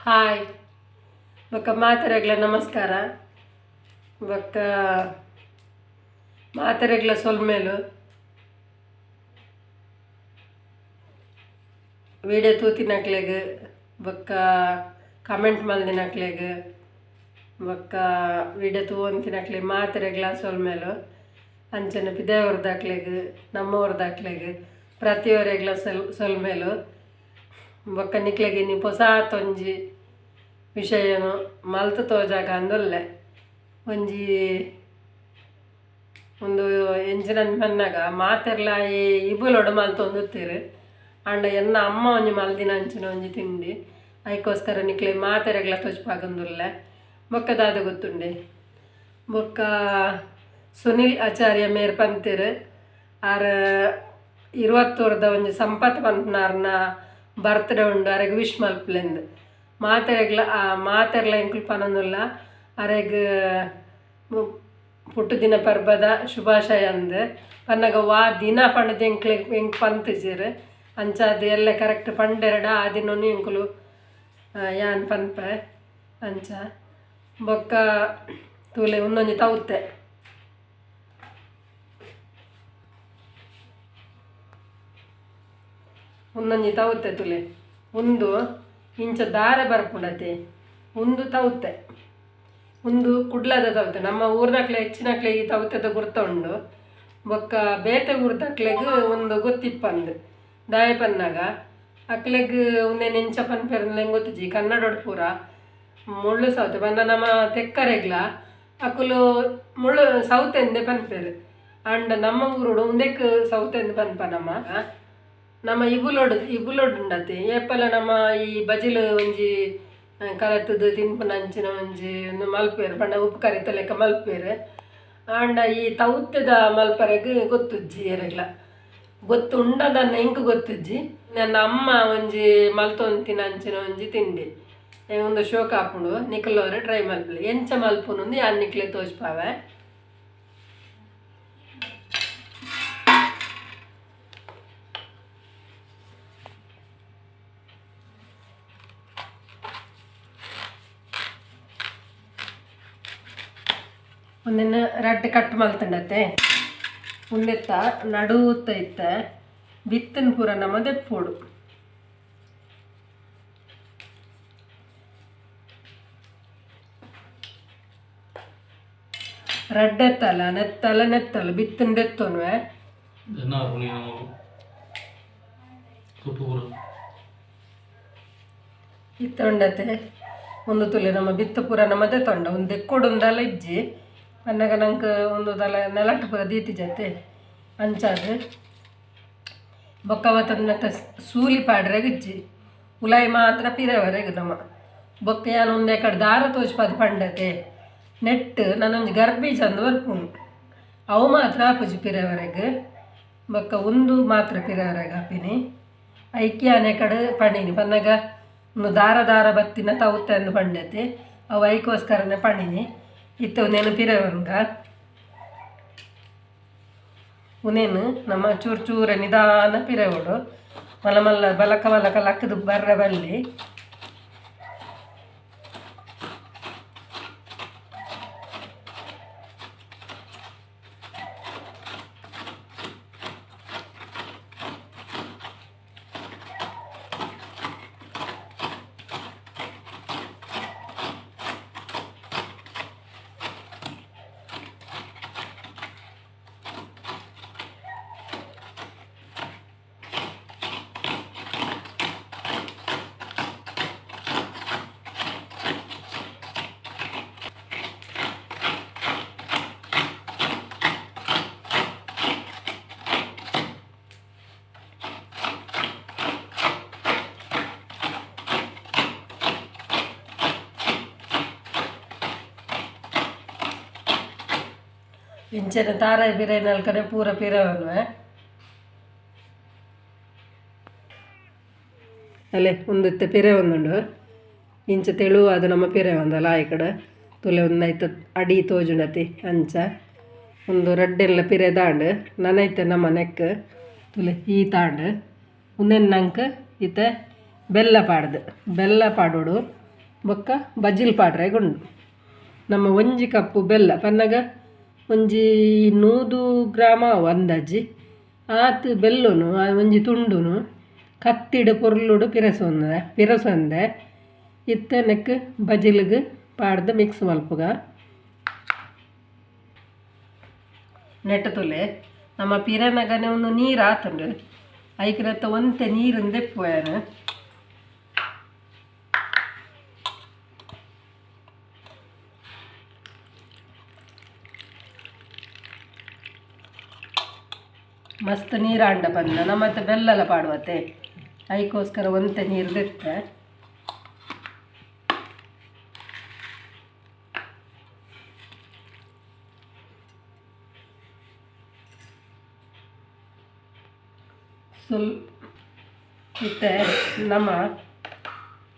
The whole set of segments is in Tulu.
ಹಾಯ್ ಬೊಕ್ಕ ಮಾತೆರೆಗ್ಲ ನಮಸ್ಕಾರ. ಬೊಕ್ಕ ಮಾತೆರೆಗ್ಲ ಸೊಲ್ಮೆಲು. ವಿಡಿಯೋ ತೂತಿನಕ್ಲೆಗ್ ಬೊಕ್ಕ ಕಮೆಂಟ್ ಮಲ್ದಿನಕ್ಲೆಗ್ ಬೊಕ್ಕ ವಿಡಿಯೋ ತೂವಂತಿನಕ್ಲೆ ಮಾತೆರೆಗ್ಲ ಸೊಲ್ಮೆಲು. ಅಂಚನೆ ಪಿದಯೂರ್ದಕ್ಲೆಗ್ ನಮ್ಮೂರ್ದಕ್ಲೆಗ್ ಪ್ರತಿಯೊರೆಗ್ಲ ಸೊಲ್ಮೆಲು. ಬೊಕ್ಕ ನಿಕ್ಲೆಗ್ ಇನಿ ಪೊಸಾತೊಂಜಿ ವಿಷಯನು ಮಲ್ತ್ ತೋಜಾಗ ಅಂದುಲ್ಲೆ ಒಂಜಿ ಒಂದು ಎಂಚಿನ ಪನ್ನಗ ಮಾತೆರ್ಲ ಈ ಇಬುಲೊಡು ಮಲ್ತೊಂದುತ್ತೆರ್. ಆಂಡ ಎನ್ನ ಅಮ್ಮ ಒಂಜಿ ಮಲ್ದಿನ ಅಂಚಿನ ಒಂಜಿ ತಿಂಡಿ ಐಕೋಸ್ಕರ ನಿಕ್ಲೆ ಮಾತೆರೆಗ್ಲ ತೋಜ್ಪಾಗಂದುಲ್ಲೆ. ಬೊಕ್ಕ ದಾದ ಗೊತ್ತುಂಡೆ ಬೊಕ್ಕ ಸುನಿಲ್ ಆಚಾರ್ಯ ಮೇರ್ ಪಂತೆರ್ ಆರ್ 20 ಒಂಜಿ ಸಂಪತ್ ಪನ್ಪುನಾರ್ನ ಬರ್ತ್ಡೇ ಉಂಡು, ಅರೆಗ್ ವಿಶ್ ಮಲ್ಪುಲೆಂದು. ಮಾತೆರೆಗ್ಲ ಮಾತೆರ್ಲ ಎಂಕುಲು ಪನೊಂದುಲ್ಲ ಅರೆಗ್ ಪುಟ್ಟುದಿನ ಪರ್ಬದ ಶುಭಾಶಯ ಅಂದ್. ಪನ್ನಗ ವಾ ದಿನ ಪಂಡದ್ ಎಂಕ್ಲೆಗ್ ಎಂಕ್ ಪಂತಿಜೆರ್. ಅಂಚಾದ್ ಎಲ್ಲ ಕರೆಕ್ಟ್ ಪಂಡೆರಡ ಆ ದಿನೊನು ಎಂಕುಲು ಯಾನ್ ಪನ್ಪೆ ಅಂಚ. ಬೊಕ್ಕ ತೂಲೆ ಉಂದೊಂಜಿ ತೌತೆ ಉಂದೊಂಜಿ ತೌತೆ ತುಲೆ ಉಂದು ಇಂಚ ದಾರ ಬರ್ಪುಂಡತೆ ಉಂದು ತೌತೆ. ಉಂದು ಕುಡ್ಲದ ತೌತೆ. ನಮ್ಮ ಊರ್ದಕ್ಲೆ ಹೆಚ್ಚಿನಕ್ಲೆ ಈ ತೌತೆದ ಗುರ್ತ ಉಂಡು. ಬೊಕ್ಕ ಬೇತೆ ಊರ್ದಕ್ಲೆಗ್ ಉಂದು ಗೊತ್ತಿಪ್ಪಂದು. ದಾಯೆ ಪನ್ನಗ ಅಕ್ಲೆಗ್ ಉಂದೆನ್ ಎಂಚ ಪನ್ಪೆರ್ ಗೊತ್ತಿಜ್ಜಿ. ಕನ್ನಡೊಡು ಪೂರ ಮುಳ್ಳು ಸೌತೆ ಪಂಡ ನಮ್ಮ ತೆಕ್ಕರೆಗ್ಲ ಅಕುಲು ಮುಳ್ಳು ಸೌತೆಂದೇ ಪನ್ಪೆರ್. ಆಂಡ ನಮ್ಮ ಊರುಡು ಉಂದೆಕ್ ಸೌತೆಂದು ಪನ್ಪ. ನಮ್ಮ ನಮ್ಮ ಇಬುಲೊಡು ಇಬುಲೊಡುಂಡತೆ ಏಪಲ ನಮ್ಮ ಈ ಬಜಿಲು ಒಂಜಿ ಕಲತುದು ತಿನ್ಪುನ ಅಂಚಿನ ಒಂಜಿ ಮಲ್ಪೆರ್ ಪಂಡ ಉಪ್ಪು ಕರಿತ ಲೆಕ್ಕ ಮಲ್ಪೆರ್. ಆಂಡ ಈ ತೌತೆದ ಮಲ್ಪರೆಗ್ ಗೊತ್ತುಜ್ಜಿ ಎರೆಗ್ಲ. ಗೊತ್ತುಂಡದನ್ನ ಎಂಕ್ ಗೊತ್ತುಜ್ಜಿ. ನನ್ನ ಅಮ್ಮ ಒಂಜಿ ಮಲ್ತೊಂತಿನ ಅಂಚಿನ ಒಂಜಿ ತಿಂಡಿ ಉಂದು ಶೋಕ್ ಆಪುಂಡು. ನಿಕುಲೋರೆ ಟ್ರೈ ಮಲ್ಪುಲೆ. ಎಂಚ ಮಲ್ಪುನು ಯಾನ್ ನಿಕ್ಲೆ ತೋಜ್ಪಾವೆ. ಒಂದೆನ್ ರಡ್ಡ್ ಕಟ್ ಮಲ್ತುಂಡತೆ ಉಂದೆತ್ತ ನಡೂತ ಇತ್ತ ಬಿತ್ತನ್ ಪೂರ ನಮ ದೆಪ್ಪೊಡು. ರಡ್ಡೆತ್ತಲ ನೆತ್ತಲ ನೆತ್ತಲ ಬಿತ್ತನ್ ದೆತ್ತೊನ್ವೆ. ಇತ್ತ ಉಂಡತೆ ಒಂದು ತುಲೆ ನಮ್ಮ ಬಿತ್ತು ಪೂರ ನಮ್ಮ ದೆತ್ತೊಂಡ ಒಂದು ದೆಕ್ಕೊಡುಂದಲ ಇಜ್ಜಿ. ಪನ್ನಗ ನಂಗೆ ಒಂದು ದಲ ನೆಲಟ್ ಪೂರ ದೀತಿ ಜತೆ ಅಂಚಾದ್. ಬೊಕ್ಕ ಅವತ್ತನ್ನ ಸೂಲಿ ಪಾಡ್ರೆಗ್ ಇಜ್ಜಿ. ಉಲಾಯಿ ಮಾತ್ರ ಪಿರವರೆಗ್ ನಮ್ಮ. ಬೊಕ್ಕ ಯಾನ್ ಒಂದೇ ಕಡೆ ದಾರ ತೋಜ್ಪಾದ್ ಪಂಡತೆ ನೆಟ್ ನಾನೊಂಜಿ ಗರ್ಬೀಜ್ ಅಂದ್ ಬರ್ಪುಂಡು. ಅವು ಮಾತ್ರ ಆಪುಜಿ ಪಿರವರೆಗ್. ಬೊಕ್ಕ ಉಂದು ಮಾತ್ರ ಪಿರವರೆಗ್ ಆಪಿನಿ. ಐಕ್ ಯಾನ್ ಕಡೆ ಪಂಡಿನಿ ಪನ್ನಗ ಒಂದು ದಾರ ದಾರ ಬತ್ತಿನ ತೌತೆ ಅಂದ್ ಪಂಡತೆ ಅವು ಐಕೋಸ್ಕರನೇ ಪಂಡಿನಿ. ಇತ್ತ ಉಂದೆನ್ ಪಿರವನ್ಗ ಉಂದೆನ್ ನಮ್ಮ ಚೂರು ಚೂರ ನಿಧಾನ ಪಿರವೊಡು. ಮಲ್ಲ ಮಲ್ಲ ಬಲಕ ಬಲಕ ಲಕ್ಕದು ಬರ್ರ ಬಲ್ಲಿ. ಇಂಚನೆ ತಾರಾಯಿ ಪಿರೈನಲ್ಕನೆ ಪೂರ ಪಿರವನ್ವೆ. ಅಲ್ಲೇ ಉಂದಿತ್ತೆ ಪಿರೆ ಒಂದುಂಡು. ಇಂಚ ತೆಳು ಅದು ನಮ್ಮ ಪಿರೆ ಒಂದಲ್ಲ ಈ ಕಡೆ ತುಲೆ ಒಂದು ಐತ ಅಡಿ ತೋಜುಂಡತಿ ಅಂಚ ಒಂದು ರಡ್ಡೆಲ್ಲ ಪಿರೆ ದಾಂಡ್ ನನೈತೆ ನಮ್ಮ ನೆಕ್ ತುಲೆ ಈ ತಾಂಡ್. ಉಂದೆನ್ ನಂಕ್ ಇತ್ತೆ ಬೆಲ್ಲ ಪಾಡ್ದು ಬೆಲ್ಲ ಪಾಡೋಡು. ಬೊಕ್ಕ ಬಜ್ಜಿಲ್ ಪಾಡ್ರೆ ಗುಂಡು ನಮ್ಮ ಒಂಜಿ ಕಪ್ಪು ಬೆಲ್ಲ ಪನ್ನಗ ಒಂಜಿ 100 ಗ್ರಾಮ ಅಂದಾಜಿ ಆತು ಬೆಲ್ಲುನು ಒಂಜಿ ತುಂಡುನು ಕತ್ತಿಡು ಪೊರ್ಲುಡು ಪಿರಸೊಂದೆ ಇತ್ತೆ ನೆಕ್ ಬಜಿಲ್ಗ್ ಪಾಡ್ದು ಮಿಕ್ಸ್ ಮಲ್ಪುಗ ನೆಟ್ಟು ತುಲೆ ನಮ್ಮ ಪಿರನಗನೆ ಒಂದು ನೀರು ಆತುಂಡು ಐಕ್ರತ್ತ ಒಂತೆ ನೀರು ದೆಪ್ಪುವೇನು ಮಸ್ತ್ ನೀರು ಅಂಡ ಬಂದ ನಮ್ಮತ್ತೆ ಬೆಲ್ಲಲ ಪಾಡುವತ್ತೆ ಐಕೋಸ್ಕರ ಒಂತೆ ನೀರು ದೆತ್ತೆ ಇತ್ತೆ ನಮ್ಮ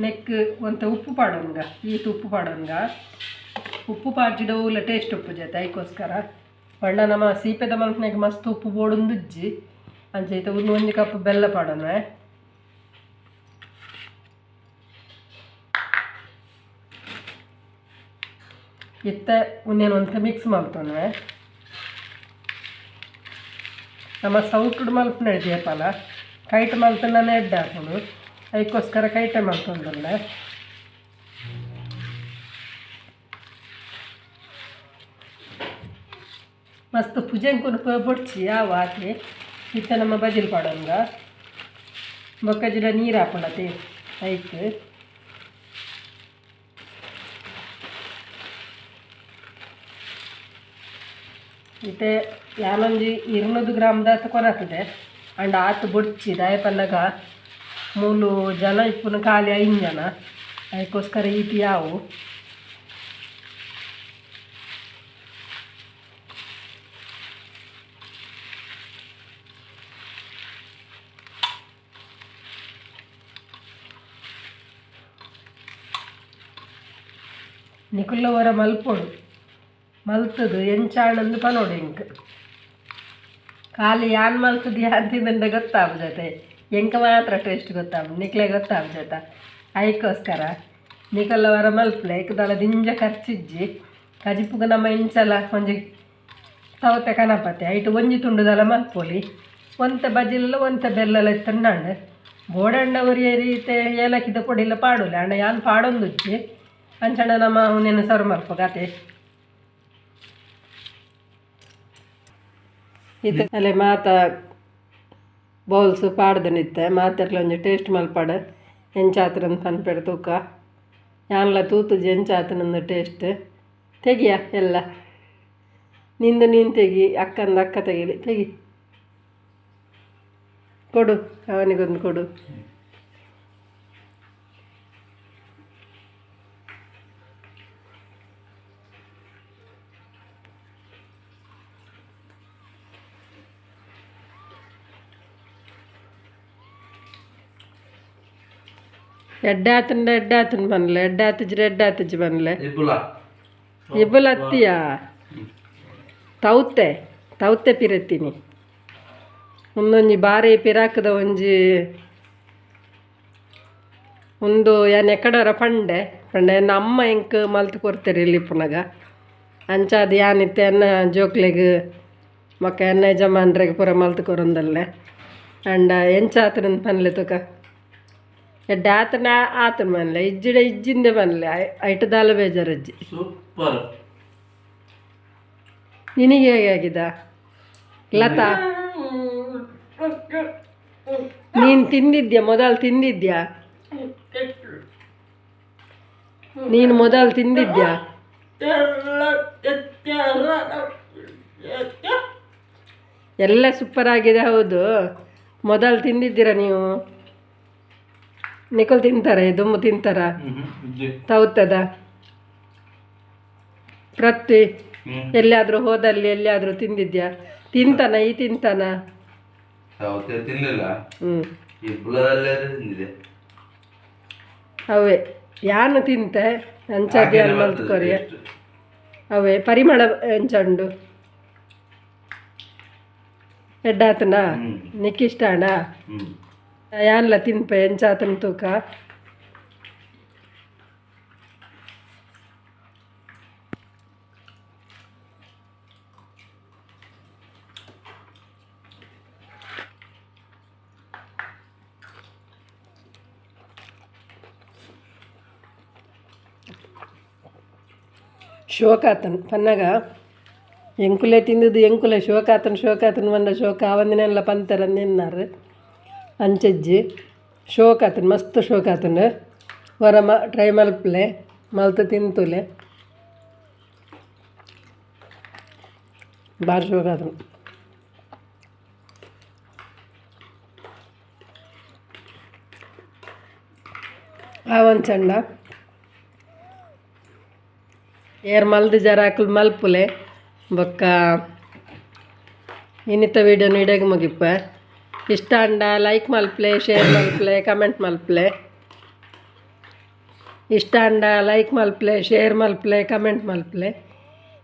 ನೆಕ್ ಒಂತೆ ಉಪ್ಪು ಪಾಡೋನ್ಗ ಈತ ಉಪ್ಪು ಪಾಡೋನ್ಗ ಉಪ್ಪು ಪಾಡ್ಜಿಡ ಓಲ ಟೇಸ್ಟ್ ಉಪ್ಪು ಜೊತೆ ಐಕೋಸ್ಕರ ಪಂಡ ನಮ್ಮ ಸೀಪೆದ ಮಲ್ಪನೆಗೆ ಮಸ್ತ್ ಉಪ್ಪು ಬೋಡುಂದುಜ್ಜಿ ಅಂಚ ಇತ್ತೆ ಒಂದು ಒಂಜಿ ಕಪ್ ಬೆಲ್ಲ ಪಾಡೋಣ ಇತ್ತೆ ಒಂದೇನು ಒಂತೆ ಮಿಕ್ಸ್ ಮಲ್ತೊನ್ವೆ ನಮ್ಮ ಸೌಟುಡು ಮಲ್ಪುನ ದೇಪಲ ಕೈಟ್ ಮಲ್ತನ ಎಡ್ಡೆ ಹಾಕೊಂಡು ಅದಕ್ಕೋಸ್ಕರ ಕೈಟೆ ಮಲ್ತೊಂದುಲ್ಲೆ ಮಸ್ತ್ ಪುಜೆಂಕುನು ಬೊಡ್ಚಿ ಯಾವ ಆತಿ ಇತ್ತೆ ನಮ್ಮ ಬಜಿಲ್ ಪಾಡೋನ್ಗ ಬೊಕ್ಕ ಜಿಡ ನೀರು ಹಾಕೊಂಡತಿ ಐಕ್ ಇತ್ತೆ ಯಾನೊಂಜಿ 200 ಗ್ರಾಮ್ ದಾತ ಕೊನತ್ತದೆ ಅಂಡ್ ಆತು ಬೊಡ್ಚಿ ದಾಯ ಪನ್ನಗ ಮೂಲು ಜನ ಇಪ್ಪುನ ಖಾಲಿ 5 ಜನ ಅದಕ್ಕೋಸ್ಕರ ಈತಿ ಯಾವು ನಿಕುಲ್ಲವರ ಮಲ್ಪೊಡು ಮಲ್ತದು ಎಂಚಾಣಂದು ಪನೋಡು ಎಂಕ್ ಖಾಲಿ ಯಾನ್ ಮಲ್ತದು ಯಾನ್ ತಿಂದಂಡೆ ಗೊತ್ತಾಗ ಜೊತೆ ಎಂಕ ಮಾತ್ರ ಟೇಸ್ಟ್ ಗೊತ್ತಾಗ ನಿಕ್ಲೆ ಗೊತ್ತಾಗ ಜೊತೆ ಐಕೋಸ್ಕರ ನಿಕಲ್ಲವರ ಮಲ್ಪಲೆ ಐಕದಲ ದಿಂಜ ಖರ್ಚಿಜ್ಜಿ ಕಜಿಪುಗ ನಮ್ಮ ಇಂಚಲ ಒಂಜಿ ತವತೆ ಕನಪತೆ ಐಟು ಒಂಜಿ ತುಂಡುದಲ ಮಲ್ಪೊಲಿ ಒಂತೆ ಬಜಿಲ್ಲ ಒಂತೆ ಬೆಲ್ಲಲ ಇತ್ತಂಡಂಡು ಬೋಡಣ್ಣ ಒರಿಯ ರೀತೆ ಏಲಕ್ಕಿದ ಪೊಡಿಲ್ಲ ಪಾಡೋಲಿ ಅಣ್ಣ ಯಾನ್ ಪಾಡೊಂದುಜ್ಜಿ ಅಂಚಣ್ಣ ನಮ್ಮ ಅವನೇನು ಸರ್ವ್ ಮಲ್ಪಗಾತೆ ಇತ್ತೆ ಅಲ್ಲೇ ಮಾತ ಬೌಲ್ಸ್ ಪಾಡ್ದನಿತ್ತೆ ಮಾತೆರ್ಲ ಒಂಜಿ ಟೇಸ್ಟ್ ಮಲ್ಪಾಡು ಎಂಚಾತ್ರಂದು ಪನ್ಪೆಡ್ ತೂಕ ಯಾನ್ಲ ತೂತುಜಿ ಎಂಚಾತನಂದು ಟೇಸ್ಟ್ ತೆಗಿಯ ಎಲ್ಲ ನಿಂದು ನೀನು ತೆಗಿ ಅಕ್ಕಂದು ಅಕ್ಕ ತೆಗಿಲಿ ತೆಗಿ ಕೊಡು ಅವನಿಗೊಂದು ಕೊಡು ಎಡ್ಡಾತಂಡ ಎಡ್ಡಾತನ ಬನ್ಲೆ ಎಡ್ಡಾತಿಜ್ರೆ ಎಡ್ಡಾತಿಜ್ಜಿ ಬನ್ಲೆ ಇಬ್ಬಲ ಅತ್ತಿಯಾ ತೌತೆ ತೌತೆ ಪಿರತ್ತೀನಿ ಒಂದೊಂಜಿ ಬಾರಿ ಪಿರಾಕದ ಒಂಜಿ ಒಂದು ಯಾನ್ ಎಕ್ಕಡರ ಪಂಡೆ ಪಂಡೆ ನಮ್ಮ ಎಂಕ್ ಮಲ್ತು ಕೊರ್ತೆರ್ ಇಲ್ಲಿ ಪುನಗ ಅಂಚಾದ್ ಯಾನಿತ್ತೆ ಎನ್ನ ಜೋಕ್ಲೆಗ್ ಬೊಕ್ಕ ಎನ್ನ ಯಜಮಾನ್ರೆಗ್ ಪೂರ ಮಲ್ತು ಕೊರೊಂದಲ್ಲೆ ಅಂಡ ಎಂಚಾತನಂದ್ ಪನ್ಲೆ ತುಕ ಎಡ್ಡೆ ಆತನ ಆತನ ಮನ್ಲೆ ಇಜ್ಜಿಡ ಇಜ್ಜಿಂದೆ ಮನ್ಲೆ ಐಟ್ ದಾಲ ಬೇಜಾರಜ್ಜಿ. ಸೂಪರ್. ನಿನಗೆ ಹೇಗೆ ಆಗಿದ ಲತಾ? ನೀನು ತಿಂದಿದ್ಯಾ ಮೊದಲು? ತಿಂದಿದ್ಯಾ ನೀನು ಮೊದಲು? ತಿಂದಿದ್ಯಾ? ಎಲ್ಲ ಸೂಪರ್ ಆಗಿದೆ. ಹೌದು, ಮೊದಲು ತಿಂದಿದ್ದೀರಾ ನೀವು? ನಿಕೋಲ್ ತಿಂತಾರೆ, ದುಮ್ಮು ತಿಂತಾರ? ತೌತದ ಪ್ರತಿ ಎಲ್ಲಿಯಾದರೂ ಹೋದಲ್ಲಿ ಎಲ್ಲಿಯಾದರೂ ತಿಂದಿದ್ಯಾ? ತಿಂತಾನ ಈ ತಿಂತಾನ? ತಿನ್ನಲಿಲ್ಲ. ಅವೇ ಯಾನು ತಿಂತೆ ಅಂಚಾದಿ ಮಲ್ತ್ಕೊರಿಯ ಅವೇ ಪರಿಮಳ ಎಂಚಂಡು ಎಡ್ಡಾತನ ನಿಕ್ಕಿಷ್ಟಾಣ ಯಾನ್ಲ ತಿನ್ಪೆ ಎಂಚಾತನ ತೂಕ. ಶೋಕಾತನ್ ಪನ್ನಗ ಎಂಕುಲೆ ತಿಂದದು ಎಂಕುಲೆ ಶೋಕಾತನ್ ಶೋಕಾತನ್ ಪಂಡ ಶೋಕ ಆವಂದಿನೆಲ್ಲ ಪಂತರ ನಿನ್ನಾರು ಅಂಚೆಜ್ಜಿ ಶೋಕಾತನ್ ಮಸ್ತ್ ಶೋಕಾತನ್ ವರ ಮ ಟ್ರೈ ಮಲ್ಪಲೆ ಮಲ್ತ ತಿಂತುಲೆ ಬಾರಿ ಶೋಕಾತನ್. ಆವನ್ ಚಂಡ ಏರ್ ಮಲ್ದು ಜರಾಕುಲು ಮಲ್ಪುಲೆ ಬೊಕ್ಕ ಇನ್ನಿತ ವೀಡಿಯೋ ಇಡೆಗ್ ಮುಗಿಪ್ಪ. ಇಷ್ಟ ಅಂಡ ಲೈಕ್ ಮಲ್ಪಲೆ, ಶೇರ್ ಮಲ್ಪಲೆ, ಕಮೆಂಟ್ ಮಲ್ಪಲೆ. ಇಷ್ಟ ಅಂಡ ಲೈಕ್ ಮಲ್ಪಲೆ, ಶೇರ್ ಮಲ್ಪಲೆ, ಕಮೆಂಟ್ ಮಲ್ಪಲೆ.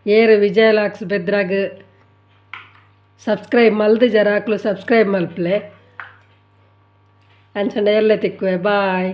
ಏರು ವಿಜಯ ಲಾಕ್ಸ್ ಬೆದ್ರಾಗ ಸಬ್ಸ್ಕ್ರೈಬ್ ಮಲ್ದು ಜರಾಕ್ಲು ಸಬ್ಸ್ಕ್ರೈಬ್ ಮಲ್ಪಲೆ. ಅಂಚಂಡ ಎಲ್ಲ ತಿಕ್ಕುವೆ. ಬಾಯ್.